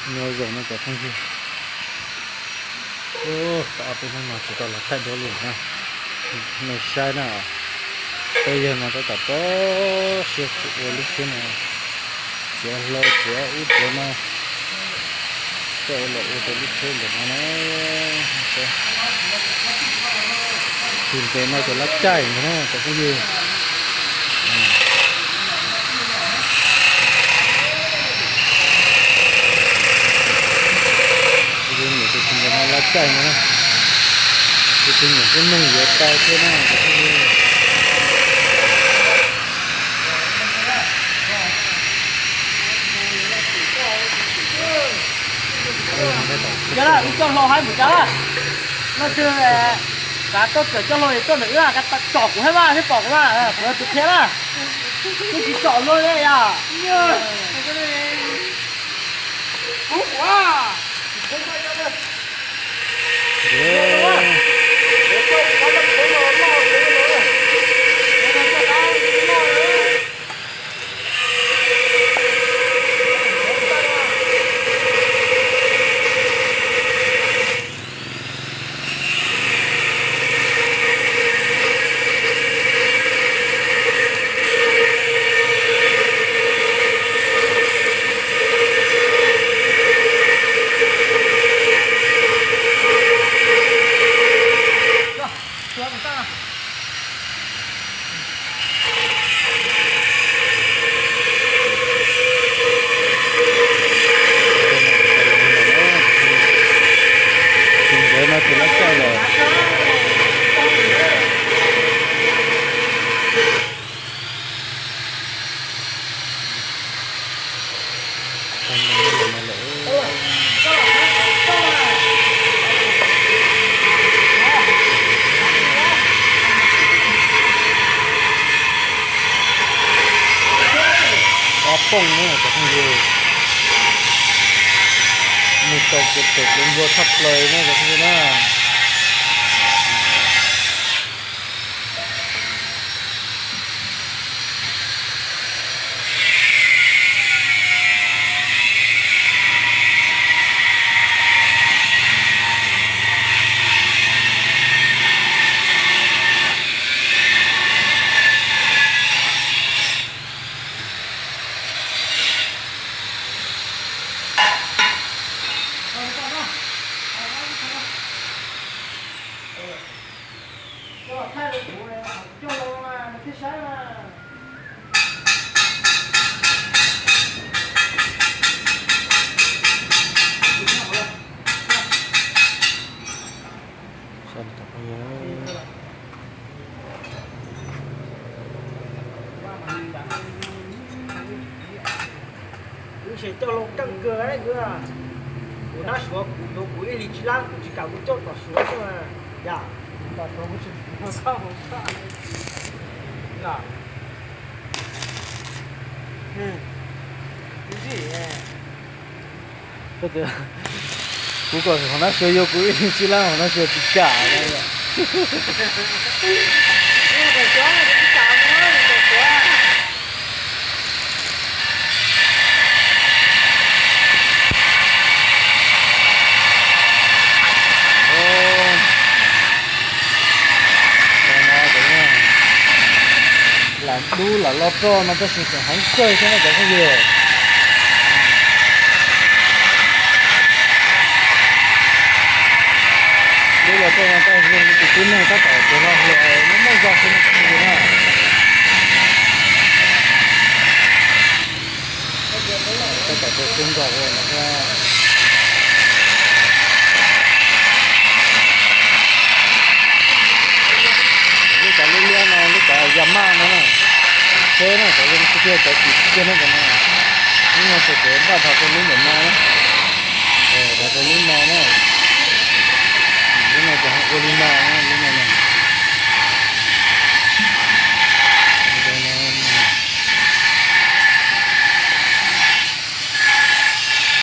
Nyob zoo no cov phooj ywg, tau ob peb hnub no tsis tau los thaij duab li na, nej saib na, peb yawg no tab tom tso siab ua lub tsheb no, txiav hlau txiav ub txiav no, coj los ua rau lub tsheb ntawm no na. Tus ntev no ces lab caij ntag na cov phooj ywg. Tus ntev no lab caij ntag na, tus nyiam kuj neeg yuav tau thiab na cov phooj ywg. Cov laj, wb coj hlau haib mus cov laj. Leej twg xav tuaj kawm coj hlau es tuaj ntawm wb, tsom kuv haib mas thiab pom kuv mas, kuv yog tus qhia na. Twb tsis tsom hlau li yom. Tus ntev no ces lab caij lawm. Pob pooj na cov phooj ywg, mus tau kev pem kev nplua tshaj plaws na cov phooj ywg na. Wb tseem coj hlau keej kawg, kuv nab suav kuv yuav kuv ib hlis tsib lab kuv tsis kam kuv coj tom suav xwb mas yom. Kuv kom hauv nab suav yuav kuv ib hlis tsib lab hauv nab suav tsis kam. Lam dub lam los roj no tab sis tseem heev kawg thiab na cov phooj ywg. Dub los roj no tab sis tus tib neeg tab tom tsuas los hluas muaj muaj zog xwb na cov phooj ywg na. Tab tom rau xwb nkaus ua no thiab. Lub cov liab liab no lub cov Yamaha no na, tsheb na cov zoo tiag tiag cov chim tiag tiag no cov no. Lub no ces kuv npaj dhos rau lub ntawm no na, dhos rau lub no na.